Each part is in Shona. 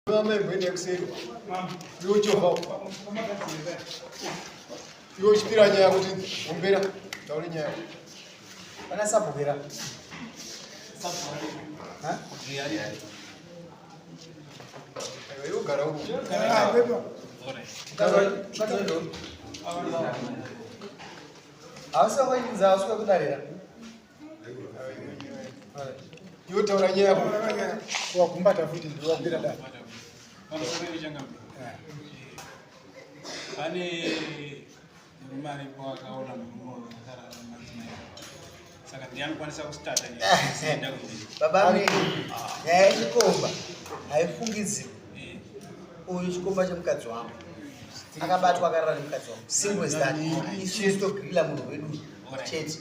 Mama imboenda kuseri. Iwe uchovha. Iwe uchipira nyaya kuti gombera taure nyaya. Pana sabhukira. Ha? Iwe ugara uko. Hausi wakuinza, hausi wakudarira. Iwe taura nyaya yako. Wagumbata futi ndiwe wakumbira dare. Pane murume aripo akaona murume uyu akarara madzimai, saka ndiye anokwanisa kustata nyaya kumberi. Baba mimi, nyaya yechikomba haifungidzirwi. Uyu chikomba chemukadzi wangu. Akabatwa akarara nemukadzi wangu. Simple as that. Isu togrila munhu wedu chete.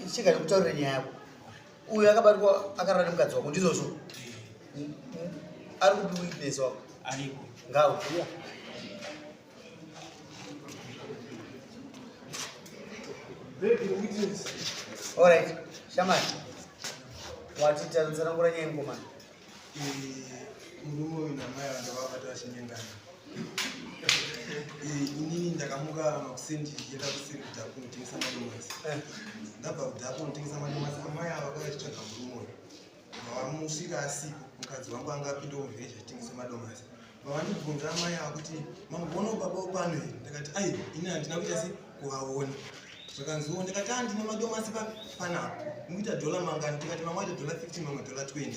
Ichega ndikutaurire nyaya yako. Uyu akabatwa akarara nemukadzi wako ndizvozvo. Ari kupi witness wako? Aripo. Ngauya. Alright, shamani. Wati tsanangura nyaya yemukomana. Murume uyu namai vanga vabata vachinyengana. Inini ndakamuka makuseni ndichienda kuseri kudhapu kunotengesa madomasi. Ndabva kudhapu kunotengesa madomasi, amai ava vakauya vachitsvaga murume uyu. Vamusvika asipo, mukadzi wangu anga apinda muvhireji achitengesa madomasi. Vavandibvunza amai ava kuti mamboona baba pano here? Ndakati ai, ini handina kuita se kuvaona. Zvakanziwo ndikati handina madomasi panapa, mukuita dhola mangani? Tikati mamwe aita dhola 15, mamwe dhola 20.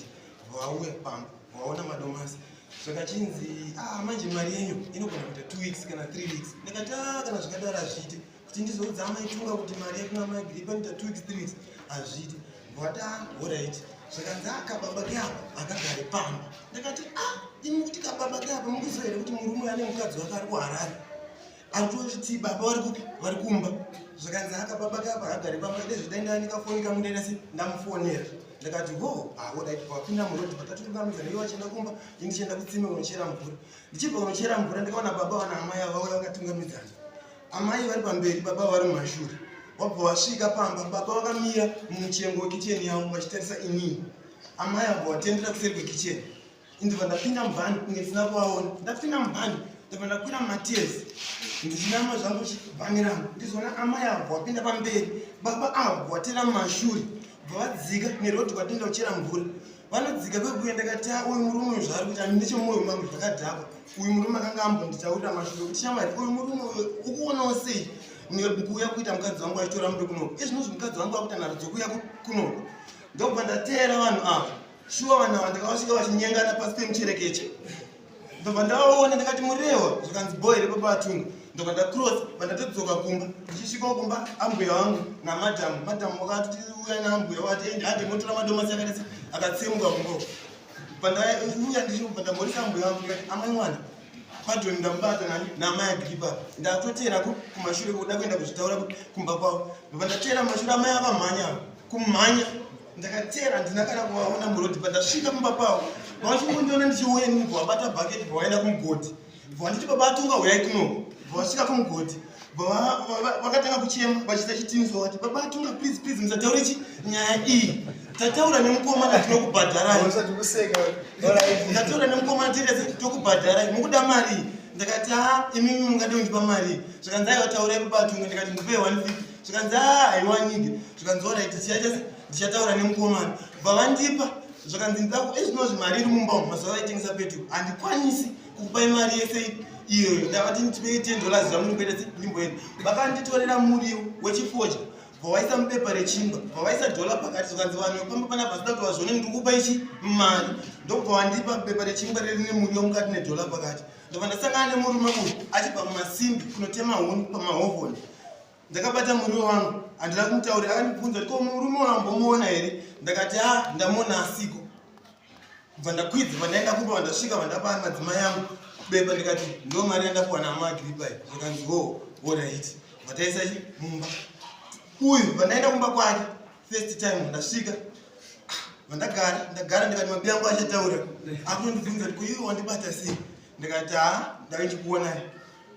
Vauya pamba vaona madomasi, zvakachinzi ah, manje mari yenyu inogona kuita 2 weeks kana 3 weeks. Ndakati ah, kana zvakadaro hazviiti kuti ndizoudza amaitunga kuti mari yekuna maigiri panoita 2 weeks, 3 weeks, hazviiti. Vati ah, alright. Zvakanzi ah, kababa keapa akagare pamba. Ndakati ah, imi kuti kababa keapa, mukuziva here kuti murume ane mukadzi wake ari kuHarare, ari baba vari kupi? Vari kumba. Zvakanzi akababa keapa akagare pamba. Dezvidai ndanikafoni kamundaita se ndamufonera. Ndakati ho, alright. Wapinda murodhi, patatotungamidza iwo achienda kumba, ini ndichienda kutsime kunochera mvura. Ndichibva kunochera mvura, ndikaona baba vana amai ava vauya vakatungamidzana, amai vari pamberi, baba vari mumashure. Wabva wasvika pamba, baba vakamira mumuchengo wekicheni yavo vachitarisa inini. Amai avo vatendera kuseri kwekicheni. Ndibva ndapinda mubhani kunge ndisina kuvaona. Ndapinda mubhani, ndibva ndakwira mumatezi ndichinama zvangu bhani rangu, ndizoona amai avo vapinda pamberi, baba avo vatera mumashure, bva vadzika nerodhi kwatenda kuchera mvura. Vanodzika kwekuya. Ndakati ah, uyu murume uyu zvaari kuita nechemwoyo mangu zvakadhakwa. Uyu murume akanga ambonditaurira mashoko kuti shamwari, uyu murume uyu ukuonawo sei kuuya kuita mukadzi wangu achitora mbe kunoko izvinozvi, mukadzi wangu akuita nharo dzokuuya kunoko. Ndobva ndateera vanhu ava. Shuwa vanhu ava ndakavasvika vachinyengana pasi pemucherekecha. Ndobva ndavaona, ndakati murewa. Zvikanzi boy here baba atunga. Ndobva ndacross, bva ndatodzoka kumba. Ndichisvikawo kumba, ambuya vangu namadhamu, madhamu vakati uya naambuya, vakati ende hande motora madomasi akaita akatsemuka kumba. Pandauya ndichibva ndamhoresa ambuya vangu, ndikati amai mwana padhoni ndamubata nani naamai Agripa. Ndatoteera kumashure kuda kuenda kuzvitaura kumba kwavo. Ndobva ndateera mumashure, amai avamhanya kumhanya. Ndakateera, handina kana kuvaona murodhi. Pandasvika kumba pavo, vachingondiona ndichiuya, ndimubva vabata bhaketi, bva vaenda kumugodhi, bva vanditi baba atunga huyai kunoko. Bva vasvika kumugodhi, bva vakatanga kuchema vachiita chitiniso, vati baba atunga, please, please, musataure chi nyaya iyi, tataura nemukomana tinokubhadharai. Tataura nemukomana tirese tokubhadharai, mukuda mari iyi. Ndakati a, imimi mungade kundipa mari iyi? Zvikanzi aiwa, taurai baba atunga. Ndikati ndipei 150. Zvikanzi a, haiwanike. Zvikanzi alright, tichaita ndichataura nemukomana. Bva vandipa. Zvakanzi ndako izvinozvi mari iri mumba umu, mazuva vaitengesa petrol, handikwanisi kukupai mari yese iyoyo. Ndavati ndipei $10 zvangu ndimboenda se ndimboenda. Vakanditorera muriwo wechifodya, bva waisa mubepa rechingwa, bva waisa dhola pakati. Zvikanzi vanhu pamba panapa vasida kuti vazvione ndikupa ichi mari. Ndobva wandipa bepa rechingwa riri nemuriwo mukati nedhola pakati. Ndobva ndasangana nemurume uyu achibva mumasimbi kunotema huni pamahovhoni. Ndakabata muriwo wangu, handina kumutaurira. Akandibvunza kuti ko murume wambomuona here? Ndakati a, ndamuona asiko. Bva ndakwidza, vandaenda kumba, vandasvika, vandapa madzimai angu bepa. Ndikati ndo mari yandapuwa naamagripa. Zvakanzi ho, alright. Vataisa chi mumba. Uyu vandaenda kumba kwake first time, ndasvika, vandagara, ndagara, ndikati mabi angu achataura. Akundibvunza kuti kuiwe wandibata sei? Ndikati ha, ndaichikuonai.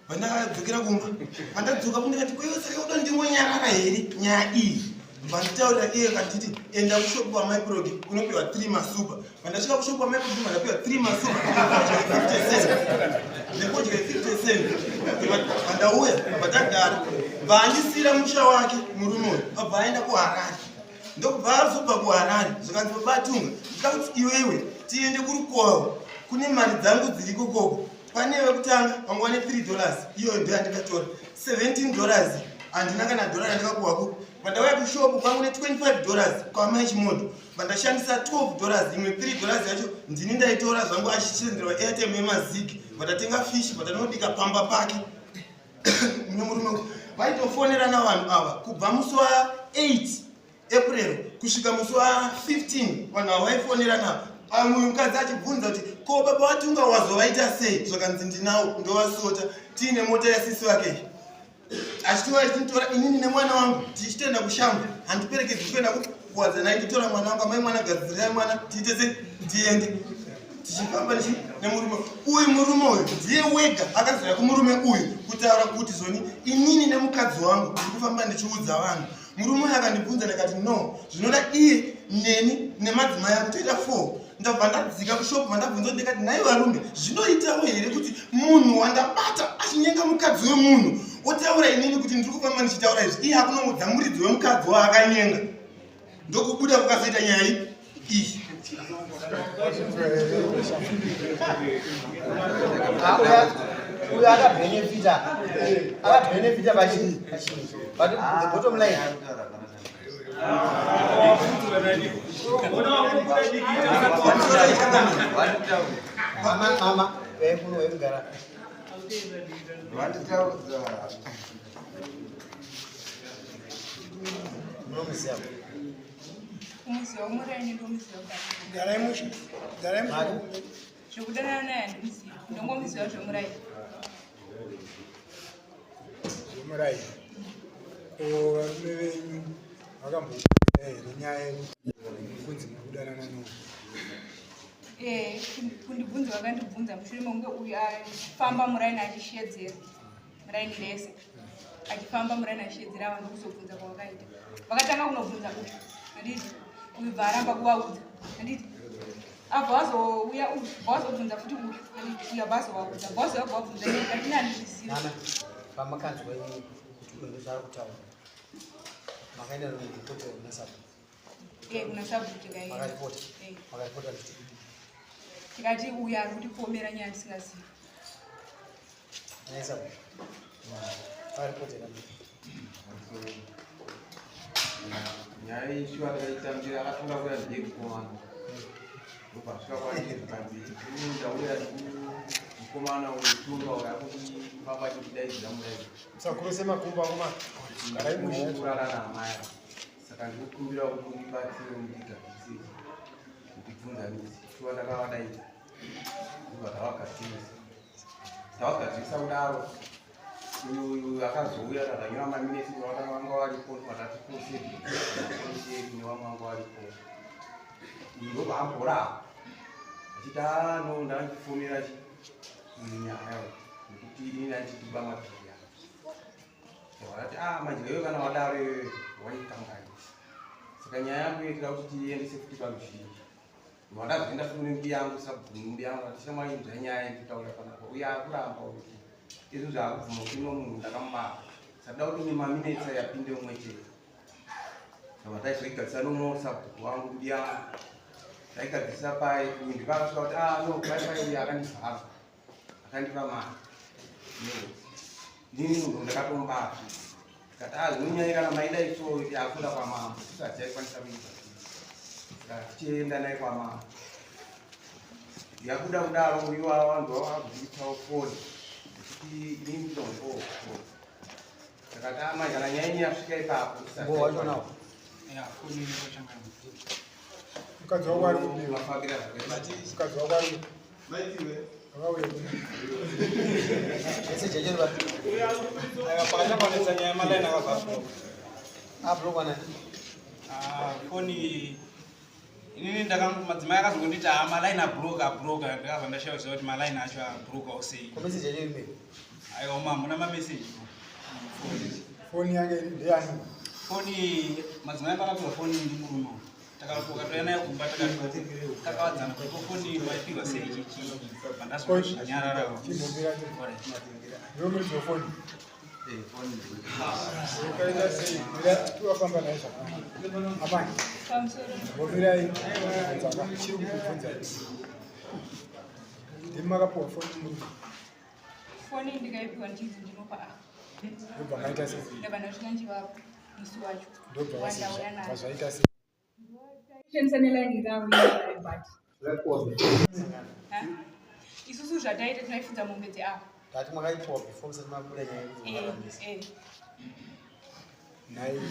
Vandakadzokera kumba, pandadzoka ndikati kuiwe saka uda ndingonyarara here nyaya iyi? Vanditaurira iye kanditi enda kushopu kwaMaiprogi unopiwa 3 masupa. Vandasvika kushopu kwaMaiprogi vandapiwa 3 masupa 50 cents. Nekodya 50 cents. Vandauya vatagara. Vandisira musha wake murume uyu abva aenda kuHarare. Ndokubva azobva kuHarare zvikanzi baba Tunga ndida kuti iwewe tiende kuRukowa kune mari dzangu dziriko koko. Pane wekutanga wanga wane 3 dollars iyoyo ndo yandikatora 17 dollars handina kana dhora randikapuwa ku vandauya kushopu kwangu ne 25 dollars kwamai Chimoto vandashandisa 12 dollars imwe 3 dollars yacho ndini ndaitora zvangu achichenderwa airtime yemazigi vandatenga fish vandanobika pamba pake mune murume vaitofonerana vanhu ava kubva musi wa 8 April kusvika musi wa 15 vanhu ava vaifonerana. Uyu mukadzi achibvunza kuti ko baba vaTunga wazovaita sei, zvakanzi ndinawo ndovasota tiine mota yasisi vake achitora achinitora inini nemwana wangu tichitoenda kushambo handiperekedzi kuenda kuwadzanai nditora mwana wangu amai mwana gadzirai mwana tiite se tiende tichifamba nemurume uyu. Murume uyu ndiye wega akazouya kumurume uyu kutaura kuti zoni inini nemukadzi wangu ndiri kufamba ndichiudza vanhu. Murume uyu akandibvunza ndikati no, zvinoda iye neni nemadzimai angu toita 4. Ndabva ndadzika kushopu vandabvunza ndikati nhai varume, zvinoitawo here kuti munhu wandabata achinyenga mukadzi wemunhu otaura inini kuti ndiri kufamba ndichitaura izvi, iye akunoudza muridzi wemukadzi waakanyenga? Ndokubuda kukazoita nyaya iyi. Uyo akabhenefita pachii, but the bottom line mama mama vekuno vekugara munomuziva? Kumuziva muraini ndomuziva. Garai mushe, garai mushe. Zvekudanana naye handimuzivi, ndongomuziva zvemuraini. Zvemuraini. Ko varume venyu vakambokuudzai here nyaya yekunzi muri kudanana no? Ee, kundibvunza vakandibvunza mushure mekunge uyu afamba muraini achishedzera muraini rese, achifamba muraini achishedzera vanhu kuzobvunza kwavakaita. Vakatanga kunobvunza uyu, handiti? Uyu bva aramba kuvaudza, handiti? Abva wazouya uyu, bva wazobvunza futi uyu, handiti? Uyu abva azovaudza, bva wazouya bva wabvunza ini, ndati handizvizivi. Mama, pamakanzwa ini kuti uyu ndozvaari kutaura, makaenda noripota kuna sabhuku? Ee, kuna sabhuku tikaenda. Makaripota? Ee. Makaripota kuti? Tikati uyu ari kutipomera nyaya ndisingazivi. Nhai sabhuku, makaripotera? Nyaya iyi shuwa takaitambira. Akatonga kuya ndiye mukomana, ndobva asvika kwandiri zvikanzi ini ndauya mukomana uyu Tunga uyu akundifamba achindidaidzira mudai. Musakuruse makumbo akoma, garai mushe. Kurara naamai ava, saka ndikukumbira kuti undibatsire undigadzise ndibvunzanisi. Shuwa ndakavadaidza, ndobva tavagadzirisa. Tavagadzirisa kudaro, uyu akazouya takanyora maminesi vanga varipo, vatati koseri nevamwe vanga varipo. Uyu ndobva amborapa achiti ano ndachifomera chi nyaya nekuti inini achitiba madhiri. Vakati a manje iwe kana wadaro iwewe waikanganisa, saka nyaya yangu iyo tida kuti tiendese futi paruzhinji. Vandazoenda futi nembi yangu sabhuku, mbi yangu ati shamwari nyaya nditaura panapa uye akuramba kuti izvo zvaakubvuma kuti ino munhu ndakamubata, saka kuti nemaminetsa yapinde umwe chete. Saka taizoigadzisa nomwe sabhuku wangu mbi yangu taigadzisa pai. Uyu ndipakasvika kuti a no, pai pai uyu akandivhara akandipa mari, inini munhu ndakatomubata. Tikati a zvinonyanya kana maida iso yakuda kwamambo tisati taikwanisa kuigadzisa, saka tichienda naye kwamambo yakuda kudaro uyu vanhu vavakubvitsawo foni kuti inini ndinombowo. Saka tama kana nyaya ini yasvika ipapo. Mbo wacho nawo? Ya, foni inochangana. Mukadzi wako ari kubiwa. Mafambira zvakaita. Mukadzi wako ari akauya. Message yacho iri Aiwa, pakatanganetsa nyaya yemalaini akabva abloka. Ablokwa nani? Ah, foni inini madzimai akazongonditi ha malaini abloka abloka, ndakabva ndashaya kuziva kuti malaini acho ablokawo sei. Ko message yacho iri? Aiwa, ma hamuna mameseji. Foni yake ndeyani? Foni madzimai pakapiwa foni ndimurume uyu. Takatouya nayo kumba takawadzana kuti ko foni waipiwa sei chichi pandazonyararawo. Chimbomira. Ndiwe muridzi wefoni. Ukaita sei? Mira, tiwafamba naye zvakanaka. Amai, Pamusoro. mbomirai kubvunza chiri kukubvunza. Ndimi makapiwa foni murume. Foni ndikaipiwa ndichinzi ndinopa ava. Ndobva maita sei? Ndabva ndasvika ndichivapa musi wacho. Ndobva Wandauya nayo. zvaita sei? Shandisa nelaini ravo but isusu zvataita tinoifudza mombe dzeava. Tati makaipiwa before musati mabuda nyaya yekuti makaramisa. Nhai,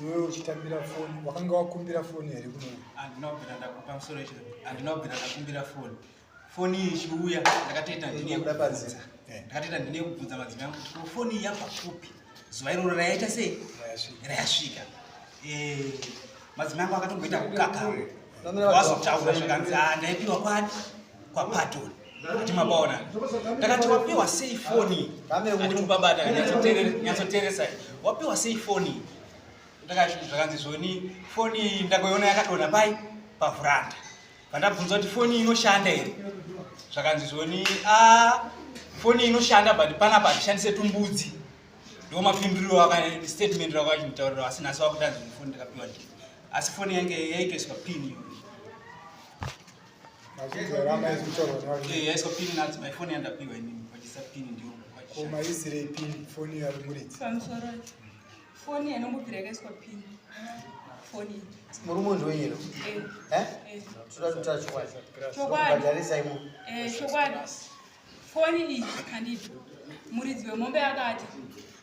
iwewe uchitambira foni, wakanga wakumbira foni here kuno? Handina kubvira ndakupa musoro ichi, handina kubvira ndakumbira foni. Foni iyi ichiuya ndakatoita ndine Kuda panze. Ndakatoita ndine kubvunza madzimai angu kuti ko foni iyi yabva kupi zuva iroro rayaita sei Rayasvika. rayasvika. Madzimai angu akatomboita kukakama Nomira wazotaura zvakanzi "Ah, ndaipiwa kwani kwaPatoni." Ati mabaona ndakati wapiwa sei foni? Vamire Ati kuti- mubabata nyatsoteeresa, wapiwa sei foni? Ndakati zvakanzi zvoni foni iyi ndakoiona yakadonha pai pavhuranda. Vandabvunza kuti foni iyi inoshanda here? Zvakanzi zvoni a foni iyi inoshanda but panapa hatishandise tumbudzi. Ndo mapinduriro aka statement rako achinditaurira, asi nhasi wakuti anzi foni ndakapiwa ndii, asi foni yange yaitoiswa pin iyoyo. Mazvinzwa here amai zvekutaurwa nevarume? Yaiswa pin nadzi foni yandapiwa inini, vachisa pin ndio Ko maisirei pin foni yamuridzi? Pamusoro. Foni yainombobvira yakaiswa pin. Foni iyi. Murume ndiwenyero. Eh, Eh? eh. Toda kutaura chokwadi. Chokwadi. Kubhadharisa imo. Chokwadi. Foni iyi handiti. Muridzi wemombe akati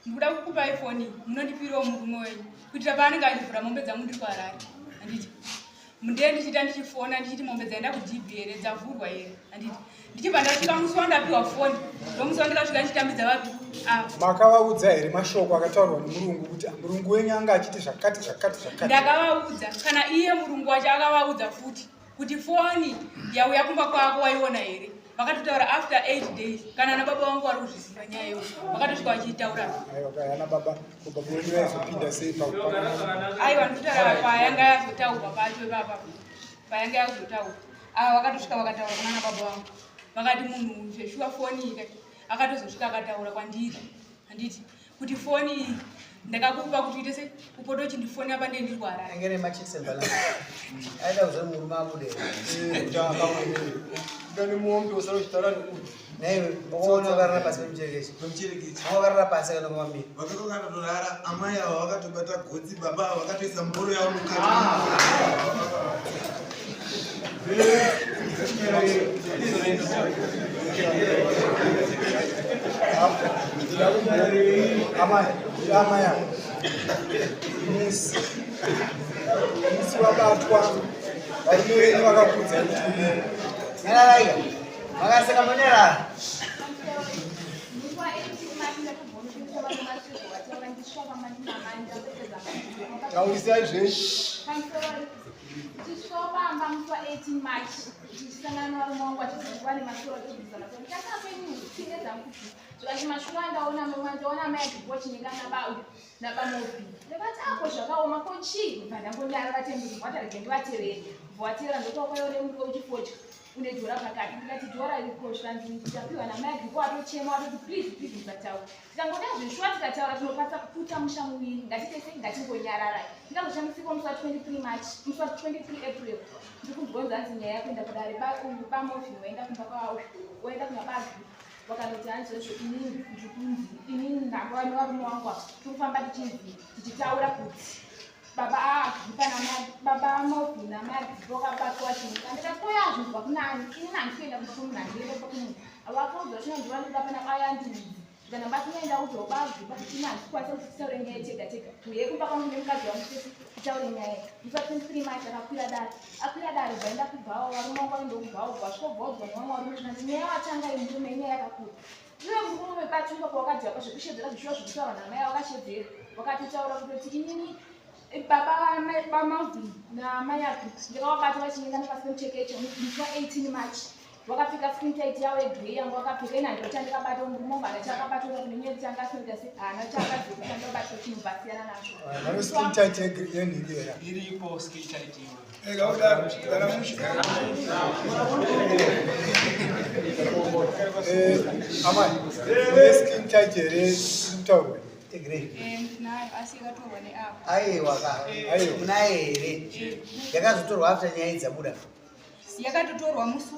ndikuda kukupai foni iyi, munondipirawo murume wenyu kuitira paanenge achivhura mombe dzangu ndiri kuHarare. Handiti. Ndiye ndichiita ndichifona ndichiti mombe dzaenda kudhibhi here, dzavhurwa here, handiti. Ndichibva ndasvika musi wandapiwa foni, ndomusi wandikasvika ndichitambidza vapi ava. Makavaudza here mashoko akataurwa nemurungu kuti murungu wenyu anga achiti zvakati zvakati zvakati? Ndakavaudza, kana iye murungu wacho akavaudza futi kuti foni yauya kumba kwako waiona here? Vakatotaura after 8 days, kana ana baba vangu vari kuzviziva nyaya iyoyo, vakatosvika vachiitaura. Aiwa, kai ana baba, ko baba wenyu vaizopinda sei pakupana? Aiwa, ndikutaura payanga yazotaurwa pacho ipapa, payanga yazotaurwa ava vakatosvika vakataura kuna ana baba vangu, vakati munhu zveshuwa foni iyi akatozosvika akataura kwandiri, handiti, kuti foni iyi ndakakupa kuti uite sei upote uchindifonera pandee ndiri kuHarare. Ange nema-checks and balances. Aida kuzoti murume abude. Kuda nemuombe usara uchitaura nekuti. Naiwe, wakaona wakarara pasi pemucherekechi. Pemucherekechi. Wanga wakarara pasi kana kwamira. Vakatokandotorara amai ava vakatobata gotsi, baba ava vakatoisa mboro yavo mukati. Amai, amai ava. Musi wabatwa varume venyu vakakuudzai kuti kudini? Nyararaika. Makaseka monyarara. Taurisai zveshe. Tisvobamba musi wa18 March tichisangana nevarume vangu vachizonguva nemashura achibvisa masoro ndakakwenyu dzangu kuti zvikati mashura andaona memwe ndaona amai adhipo chinenga nabauyu nabamobi ndakati ako zvakaoma ko chii bva ndangonyarara temberi vatarege ndivatevere bvavatevera ndokwakwayo nemuriwo uchifodya une dhora pakati ndikati dhora iriko zvikanzi ndapiwa namai adhipo atochema atoti please please musataura tikangoda zveshuwa tikataura tinokwanisa kuputa musha muviri ngatitese ngatingonyarara ndingazoshamisika musi wa23 March musi wa23 April ndikunzwa hanzi nyaya yakuenda kudare uyu bamovhi waenda kumba kwauyu waenda kuna bazi wakanoti hanzi zvezvo inini ndirikunzi inini navo nevarume wangu ava tirikufamba tichinzi tichitaura kuti baba Agripa baba Movhi namai Agripa wakabatwa chinyika ndikati koya zvinzwa kunani inini handikuenda kumba kwemunhu handiende kumba kwemunhu avakaudza chinonzi vanoda pana ayandiudzi kana batinoenda udzawo baAgripa kuti ini handikwanisa kuti titaure nyaya tega tega uye kumba kwangu nemukadzi wangu tese titaure nyaya musi wa23 March akakwira dare akwira dare bvaenda kubvawo varume vangu vaenda kubvawo bvasvikobvaudzwa nevamwe varume zvinanzi nyaya watanga yemurume inyaya yakakura iwe murume batumba pawakadhakwa zvekushedzera zvishuwa zvekutaura namai wakashedzera wakatotaura kutoti inini baba baMalvin namai Agripa ndakavabata vachinyenga nepasi pemuchekeche musi wa18 March. Wakapfeka skin tight yawo yegrey yangu wakapfeka ina handina chandakabata murume wangu haana chaakabata kune nyaya yekuti anga asina kuita se haana chaakaziva kuti chandakabata chinhu asiyana nazvo. Vane skin tight yenhingi here? Iripo skin tight iyoyo. Eh, amai, une skin tight here iri kutaurwa? Yegrey. Eh, ndinayo asi yakatorwa neapo. Aiwa ka. Aiwa. Munayo here? Yakazotorwa after nyaya idzi dzabuda. Yakatotorwa musi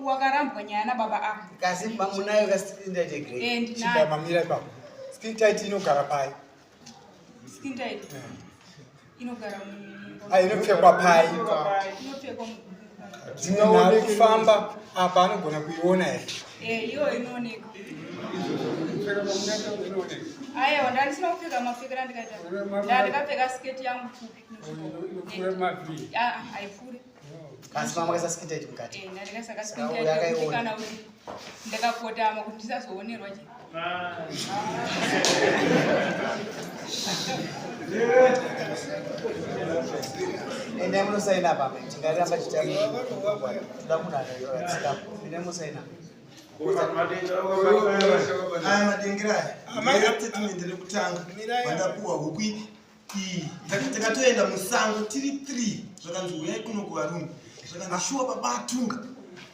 wakarambwa nyaya nababa ava. Kasi munayo ka skin tight yegrey. Eh, Chibva ndinayo. mamira ipapo. Skin tight inogara pai? Skin tight inogara mu- Ah, inopfekwa pai? Inopfekwa mu- Munhu ari kufamba apa anogona kuiona here? Eh, iyo inooneka. Aiwa, ndandisina kupfeka mapfekero andikaita. Ndandikapfeka sketi yangu pfupi. Ah, ah, haipfuuri. Kasi mama kaisa skin tight mukati. Eh, ndandikaisa ka Saka skin tight uyu yekuti akaiona. kana kuti ndakakotama kuti ndisazoonerwa chi. Endai munosaina apa amai. Tingaramba tichitamba. Toda munhu anotsika. Endai munosaina. Aya madengera aya statement rekutanga vandapuwa huku iyi. Takatoenda musango tiri 3 zvakanzi uyai kuno kuvarume zvakanzi shuwa baba atunga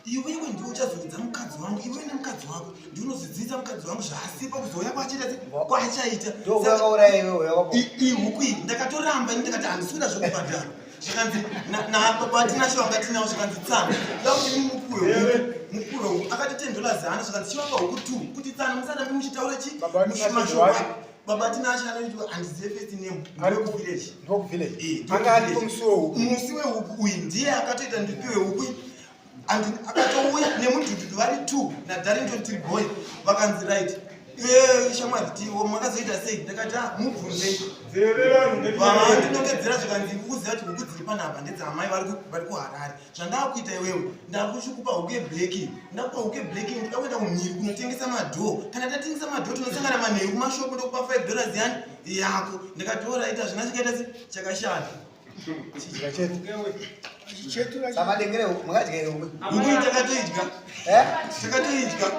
iwewe ndiwe uchazoudza mukadzi wangu iwewe nemukadzi wako ndiwe unozodzidzisa mukadzi wangu zvaasipo kuzouya kwachaita kwachaita. Ndokuya kauraya iwewe wakapo. Ihuku iyi ndakatoramba ini ndakati handisi kuda zvekubhadhara zvakanzi nababa Tinashe wanga tinawo zvakanzi tsana da kuti mupuwe huku mupuwe huku akati $10 zana zvakanzi chivapa huku 2 kuti tsana musadambi muchitaura chi Baba Tinashe mashoko ndiwapi? Baba Tinashe anoitwa handizive first name. Ari Ndokuvillage. Ndokuvillage. Eh, Anga aripo musi wehuku. Musi wehuku uyu ndiye akatoita ndipiwe huku and akatouya nemudhudhudhu vari 2 naDarrington Tiriboy vakanzi right shamwari tiwo makazoita sei ndakati ah mubvunzei vandinongedzera zvikanzi kuziva kuti huku dziri panapa ndedzaamai vari kuHarare zvandakuita iwewe ndakuchikupa huku yeblack ndakupa huku yeblack ndoda kuenda kumhiri kunotengesa madhoo kana tatengesa madhoo tinosangana manheru kumashopu ndokupa $5 yani yako ndikati alright hazvina chikaita se chakashata. Chidya chete. Samadengere huku makadya here huku? Huku iyi takatoidya. Eh? Takatoidya.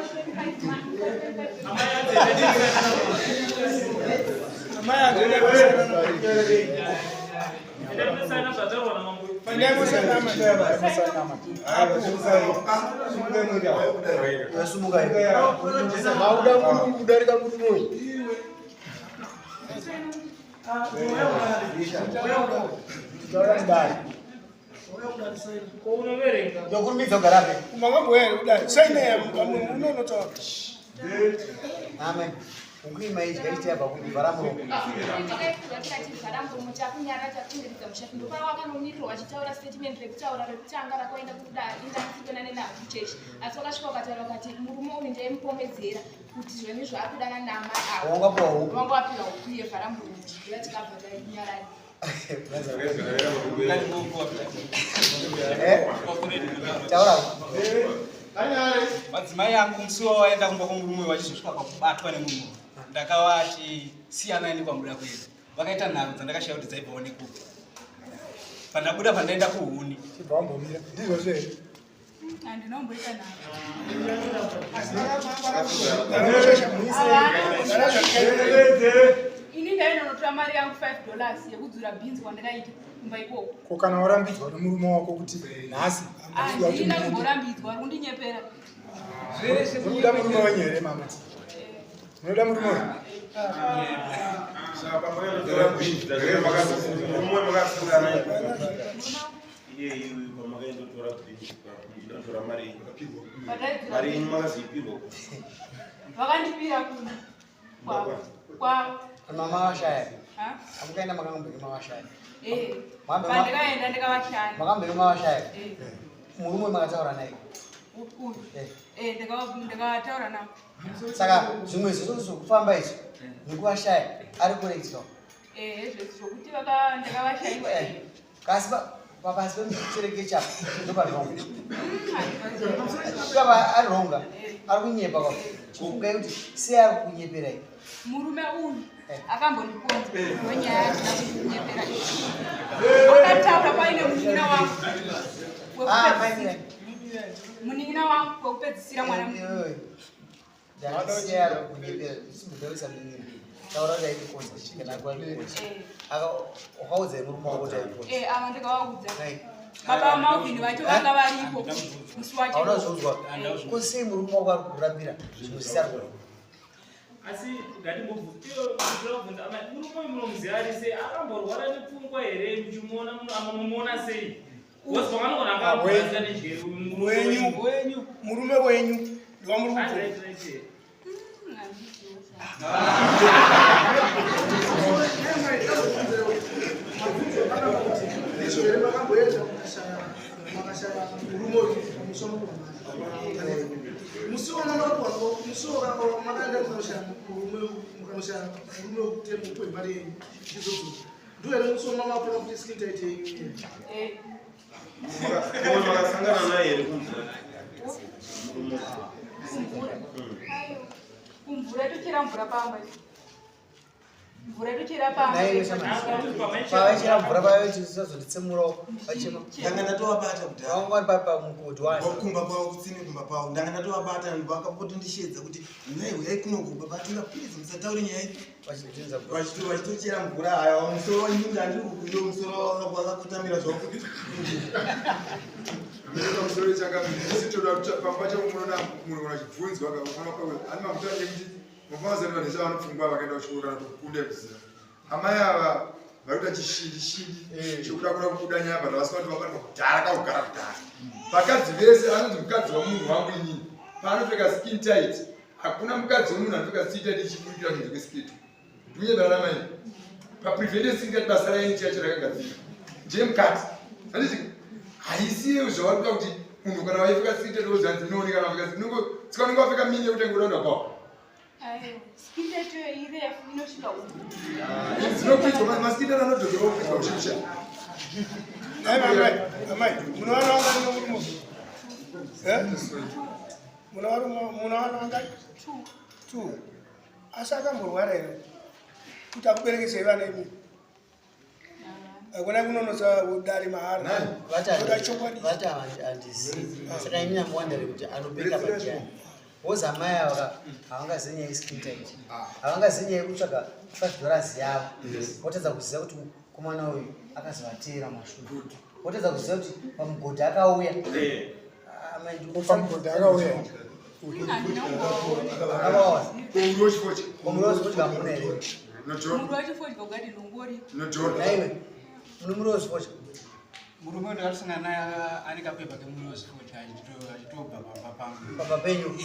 Yasumuka iyo. Mauda murungu kudarika murume uyu. Taura kudai. Yokurumidza kugara pe. Amen. Huku iyi maidya ichiti yabva kuvhara muromo. Takaipfuura tikati vhara muromo chakunyara chakutenderedza mushafi ndopava wakanomirirwa vachitaura statement rekutaura rekutanga rakaenda kudare indakusikana nenavo kuchechi asi wakasvika ukataura ukati murume uyu ndaimupomedzera kuti zvoni zvaakudana nama avo. Wanga wapiwa huku. Wanga wapiwa huku yevhara muromo chibvira tikabva tanyarara. Eh? Taura. Madzimai angu musi wawaenda kumba kwomurume vachizosvika pakubatwa nemunhu ndakavati siyanai nekwamuda kuenda vakaita nharo dzandakashaya kuti dzaibvawo nekupi pandabuda pandaenda kuhuni. Chibva wambomira. Ndizvozvo here? Handina kumboita nharo. Ini ndainonotora mari yangu $5 yekudzura bhinzi kwandakaita kumba ikoko. Ko kana warambidzwa nemurume wako kuti nhasi handisi kuda kuti Handina muende. kumborambidzwa, ari kundinyepera. Munoda murume wenyu here mama? Munoda murume wenyu? Saka pamakatora bhinzi mumwe makasungana iye iwe pamakaendotora bhinzi muchinotora mari yenyu Pandaidzura mari yenyu makazoipirwa Vakandipira kuno kwa Mama vashaya. Ha? Amukaenda makangambenge mavashaya. Eh. Mambe Pandikaenda ndikavashaya. Makambenge mavashaya. Eh. Murume makataura naye. Uyu. Eh. Eh, ndakataura navo. Saka zvimwe zvose zvokufamba izvi nekuvashaya ari correct ka? Eh, zvokuti ndakavashayiwa. Eh. Kasi pasi pemucherekecha ndopari wrong. Kava ari wrong ka? Ari kunyepa ka. Chifungai kuti sei ari kunyeperai? Murume uyu Eh. akambondikonza wenyaya yachida kunyepera. Akataura paine munin'ina wangu. Ah, mai mirai. Munin'ina wangu wekupedzisira mwana. Taura kuti aikukonza kana kwaikukonza. Wakaudza murume wako kuti aikukonza? Eh, ava ndikavaudza. Baba vaMalvin vacho vanga varipo musi wacho. Hauna kuzviudzwa? Ko sei murume wako ari kurambira zvinhu zvisarwa? Asi ngatimbobvunza amai, murume uyu munomuziva ari sei? Akamborwara nepfungwa here? Muchimuona, munomuona sei? Because pavanogona angaamborasika nejeri uyu murume Wenyu. wenyu. Murume wenyu ndiwamuri Ah, kubvunza. right, right, yeah. Ndizvo here makamboenda mukashaya makashaya murume uyu pamusha musi musi makaenda mukanosha murume mukanosha murume wekutembo kwemari yenyu izvozvo ndo here musi wamamapona kuti skin tight yenyu? Eh. Makasangana naye here kumvura? Kumvura? Aiwa. Kumvura tochera mvura pamba. Mvura tochera pamba. Naiwe pavaichera mvura pavaisazonditsemurawo vachema. Ndanga ndatovabata kudhara. Vanga vari pamugodhi wani? Kumba kwavo, kutsime kumba kwavo. Ndanga ndatovabata, vakapotondishedza kuti nhai, uyai kunoku baba, tinga please musataure nyaya iyi. Vachidzinza mvura. Vachitochera mvura. Haya, musoro wanyinda ndiri kukuyo musoro wakakutamira zvako. Pamusoro changamire, toda kuti pamba chako munoona munhu kana achibvunzwa ani makuta nekuti mufanira vanhu vese vanopfungwa vakaenda kuchikoro kana kukunda kuziva. Amai ava vari kuita chishindi shindi chekuda kuda kubuda nyaya, but havasi kuti vabatwa kudhara kakugara kudhara. Vakadzi vese anonzi mukadzi wamunhu wangu inini paanopfeka skin tight, hakuna mukadzi wemunhu anopfeka skin tight ichibudikira kunze kwesiketi. Ndikunyebera namai paprevente skin tight, basa raini chacho rakagadzirwa ndeyemukati, handiti? Haisi zvavari kuda kuti munhu kana vaipfeka skin tight ozanzi inooneka vapfeka tsika unenge wapfeka mini yekuti ngodaunda kwawo. Aiwa. Skin tight yo irefu inosvika uku. Dzinokwidzwa maskin tight anodhodzerwa kukwidzwa kuchimusha. Amai, amai, muna vana vangani nomurume? Eh? Muna vana vangani? Two. Two. Asi akamborwara here kuti akuberekesei vana imi? Hakuna kunonotsa dare mahara. Toda chokwadi. Vati handisi, saka ini amuwandere kuti anopinda pajani wozi amai ava havangazivi nyaya yeskin tight, havangazivi nyaya yekutsvaga $5 yavo, votadza kuziva kuti mukomana uyu akazovateera mashure, votadza kuziva kuti pamugodhi akauya. Amai, Pamugodhi akauya? Akawaona. Komuri wechifodya. Komuri wechifodya hamuna here? Munhu wachifodya kugati ndongori. Naiwe mune muri wezvifodya? Murume ndakatisangana naye ane kapepa kemuri wezvifodya achitobva pamba pangu. Pamba penyu,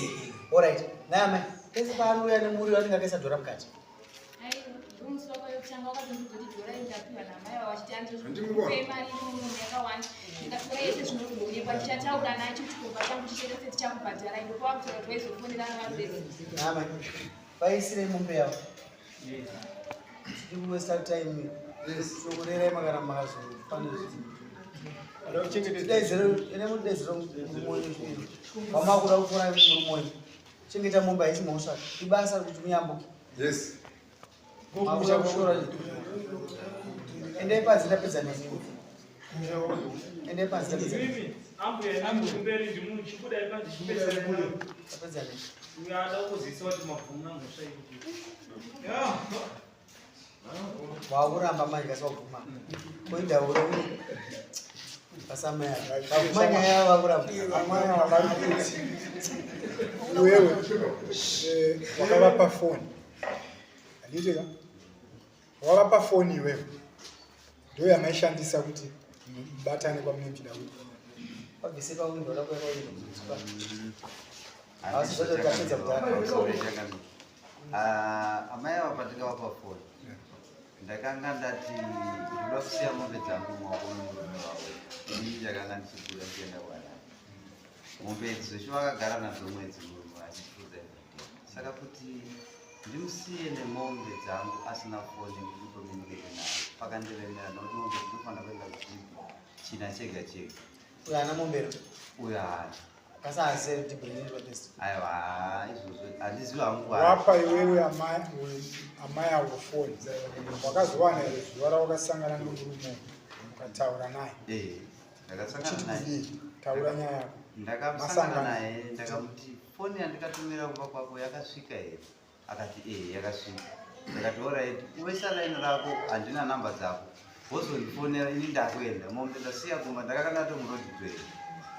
alright. Naye amai, pese paanouya nemuriwo anenge akaisa dhora mukati? Aiwa, ndomusi wako wekutanga wakazondibva kuti dhora indapiwa namai vavo vachiti Handimubona. andipe mari inomunomu yakawanda, ndikatora yese zvinokuonekwa tichataura nacho chikomba changu chicherese tichakubhadharai, ndopawakutora kuti waizofonerana varurezi. Naye amai, vaisirei mombe yavo, tiri kuwaste time sokurerai makana makazofanira. Ene mudaidzero murume wenyu wamakuda kupfuura murume wenyu. Chengeta mombe haisi mhosva, ibasa kuti muyambuke. Yes. Makuda kushora, endai panze, ndapedza nemi, endai panze, ndapedza nemi. Mimi, ambuya kumberi ndimuchibudai panze chipesana. Ndapedza nemi. Uyo ada kuzivisa kuti mabvumuna mhosva iyi. Wakuramba manje kasi waguma koindaura pasamaya vaguma nyaya yavo vakuramba. Amai ava vari kuti iwewe wakavapa foni, handiti ka? Wakavapa foni iwewe, ndo yamaishandisa kuti mubatane kwamunenge muchida kuti Wabvise pawindo, wada kuya pawindo, asi zvacho tapedza kudhara. Ah, amai ava patikavapa foni ndakanga ndati ndoda kusiya mombe dzangu mumaoko memurume wavo. Inini ndakanga ndichibuda ndichienda kuHarare. Mombe idzi zveshe vakagara nadzo mwedzi murume achifudza everyday, saka kuti ndimusiye nemombe dzangu asina foni yekuti ndicommunicate naye pakandiremera, nokuti mombe dzinofanira kuenda kudhibhi china chega chega. Uyo ana mombero? Uyo haana. Kasi haaseri dhibhi best? Aiwa, izvozvo handizivi hangu. Wapa iwewe amai avo foni, wakazowana here zuva rawakasangana nomurume mukataura naye? Eh, ndakasangana Uchiti naye. kudii? Taura nyaya yako. Ndakasangana naye, ndakamuti foni yandikatumira kumba kwako yakasvika here? Akati ee, yakasvika. Ndakati orit, uisa line rako, handina namba dzako, wozondifonera ini ndakuenda, mombe ndasiya kumba, ndakanga ndatomurodi kutoenda.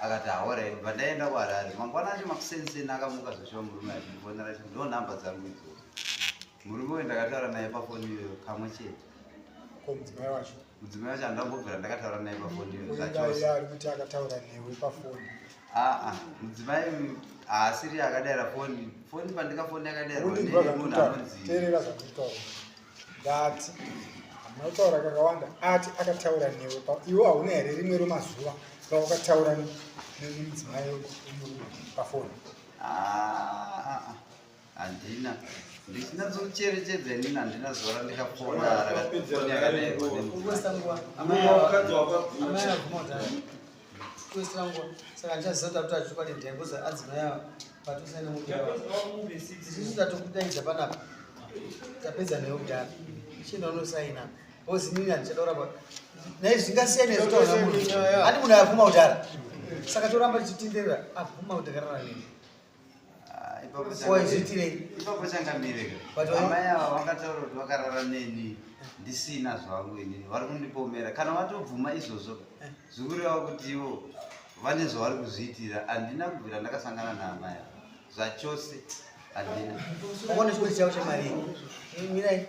Akati aorit, bva ndaenda kuHarare. Mangwana acho makuseni akamuka zveshuwa murume achindifonera achiti ndo namba dzangu idzodzo. Murume uyu ndakataura naye pafoni iyoyo kamwe chete. Ko mudzimai wacho? Mudzimai wacho handambobvira ndakataura naye pafoni iyoyo zvachose. zvachose. Ari kuti akataura newe pafoni. Aa, mudzimai uyu haasiri akadaira foni. Foni pandikafoni yakadairwa Undinzwa nemunhu zvandikutaura. anonzi Teerera zvandikutaura. Ndati hamuna kutaura kakawanda, ati akataura newe pa iwe hauna here rimwe remazuva rawakataura nemudzimai wemurume pafoni? Aa, handina. Ndichinatsocherechedza inini handina zuva randikafona foni yakadairwa nemudzimai. Amai abvuma kuti kuisira nguva, saka ndichaziva kuti akuti achokwadi ndiyani, because adzimai ava patosaina mukuti isusu tatokudaidza panapa, tapedza newe kudhara, chienda unosaina, because inini handichada kuramba nai zvingasiyana zvitaura munhu handi munhu abvuma kudhara, saka toramba tichitenderera abvuma kuti akarara neni. Waizviitirei? Ipapo changamireka. But Amai ava vakataura kuti vakarara neni ndisina zvangu inini, vari kundipomera. Kana vatobvuma izvozvo, zvikureva kuti ivo vane zvavari kuzviitira. Handina kubvira ndakasangana naamai ava zvachose, handina. Wakaona chikweti chavo chemari, mirai,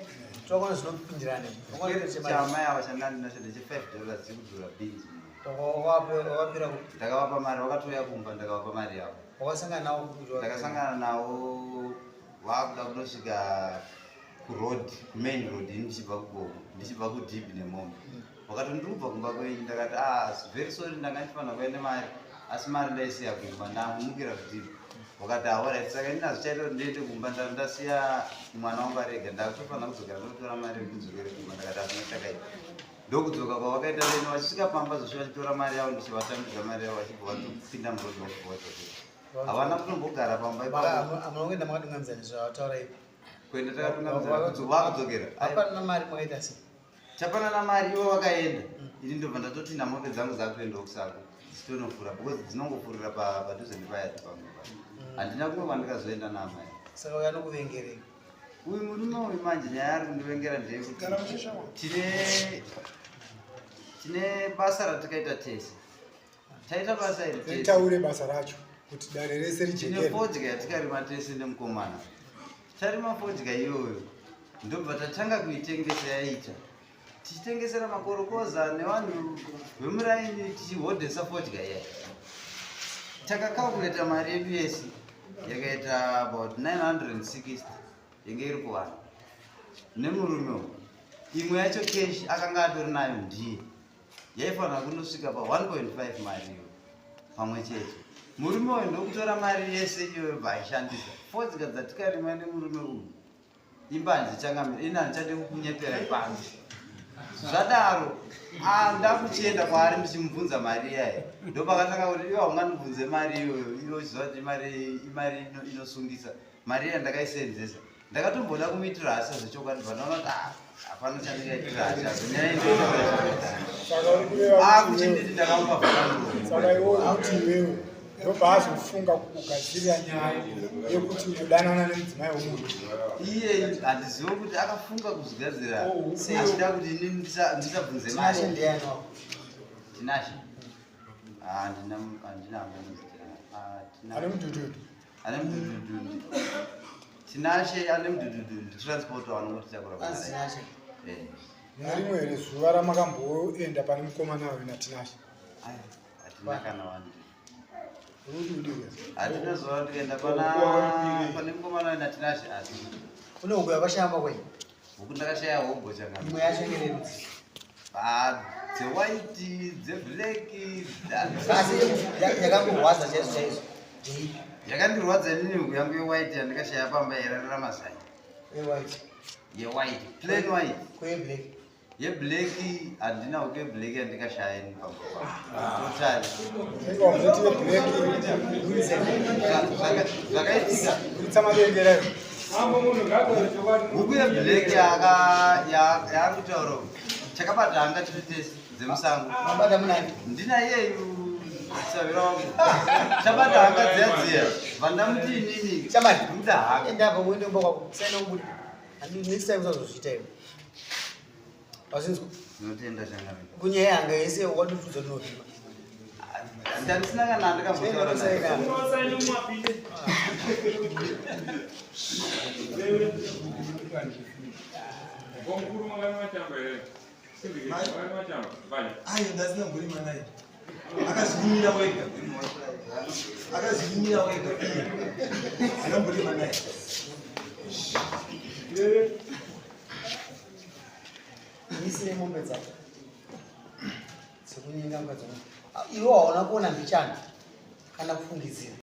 takaona zvinopindirana. Wakaona chikweti chemari. Chaamai ava chandandinacho ndeche $5 dzekudhura bhinzi. Wakapira ku Ndakavapa mari, vakatouya kumba, ndakavapa mari yavo. Wakasangana navo kupi? Ndakasangana navo vakuda kunosvika kuroad, kumain road, ini ndichibva kugomo, ndichibva kudhibhi nemombe. Vakati ndiri kubva kumba kwenyu. Ndakati ah, very sorry, ndanga ndichifanira kuenda nemari, asi mari ndaisiya kumba, ndamukira kudhibhi. Vakati alright, saka ini hazvichaita kuti ndiende kumba, ndasiya mwana wangu arega, ndakutofanira kudzokera ndotora mari kuti ndidzokere kumba. Ndakati hazvina chakaipa. Ndokudzoka kwavakaita neni, vachisvika pamba zvosvo vachitora mari yavo, ndichivatambidza mari yavo, vachibva vatopinda muroad vachibva vadzokera. Havana kutombogara pamba ipapo. Hamuna kuenda makadungamidzana zvavataura ipo? Kuenda takadungamidzana, vakudzokera. Hapana mari makaita sei? Tapanana mari, ivo vakaenda, ini ndobva ndatoti namombe dzangu dzakuendawo kusango dzichitonofura, because dzinongofurira padhuze nepayati pamwe. Handina kumwe kwandikazoenda naamai. Saka uyo anokuvengerei? Uyu murume uyu manje nyaya ari kundivengera ndeyekuti tine basa ratikaita tese, taita basa iri tese. Taure basa racho kuti dare rese Tine rijekere. fodya yatikarima tese nemukomana. Tarima fodya iyoyo, ndobva tatanga kuitengesa, yaita tichitengesera makorokoza nevanhu vemuraini, tichihodhesa fodya iya. Takakalkuleta mari yedu yese yakaita about 960 yenge iri kuvanhu nemurume uyu. Imwe yacho cash akanga atori nayo, ndiye yaifanira kunosvika pa 1.5 mari iyo pamwe chete. Murume uyu ndokutora mari yese iyoyo, bva aishandisa fodya dzatikarima nemurume uyu. Imba handichangamira, ini handichade kukunyepera ipanze. Zvadaro ndakuchienda kwaari ndichimubvunza mari iyayi, ndopakatanga kuti iwe haungandibvunze mari iyoyo, iwe uchiziva kuti imari inosungisa. Mari iya ndakaisenzesa, ndakatomboda kumuitira hasha zvechokwadi, bva ndaona kuti hapana chandingaitira hasha, nyaya Saka uri kureva kuti akuchinditi ndakamupa Saka iwe uri kuti iwewe ndobva azofunga kugadzirira nyaya yekuti unodanana nemudzimai wemunhu? Iye handizivi kuti akafunga kuzvigadzira achida kuti inini ndisabvunze mari. Tinashe ndiani wako? Tinashe? Handina, handina hangu. Ah, Tinashe. Ane mudhudhudhu. Ane mudhudhudhu. Tinashe ane mudhudhudhu nditransport vanongotitakura. Anzi Tinashe. Eh. Nerimwe here zuva ramakamboenda pane mukomana uyu naTinashe? Hatina kana wani. Uri udiwe. Hatina zuva ndikaenda pane mukomana uyu naTinashe, asi Une huku yakashamba kwenyu? Huku ndakashaya hogo chakana. Imwe yacho ngererudzi? Dzewhite, dzeblack. Asi yakamborwadza chaizvo chaizvo ndeipi? Yakandirwadza inini huku yangu yewhite yandikashaya pamba yairarira mazai. Yewhite? Yewhite, plain white. Kweyeblack? Yeblack handina huku yeblack yandikashaya ini pamba pangu totally. Inga wamuzoti yeblack. Zvakaitika Buritsa madengera iyo. Huku yeblack yaari kutaura, chakabata hanga tiri tese dzemusango. Mabata munani? Ndina iyeyu. Savira wangu. Chabata hanga dziya dziya. Vandamuti inini. Shamari. Ndikuda hanga. Enda apa uende kumba kwako. Saina ubude. Handi next time usazozviita iwe. Wazinzwa? Ndinotenda changamire. Kunyaya yanga yese wakandibvunza ndinopima. Ndandisina kana ndikambotaura naye. Unosaini mumapinde. Mukuru makani machamba here? Makani machamba. Bye. Ayo ndasina mbolima naye. Akazvinyira wega. Akazvinyira wega iye. Sina mbolima naye. Misire mombe dzako. Sekunyenga mukadzi wangu. Iwe hauna kuona mbichana kana kufungidzira.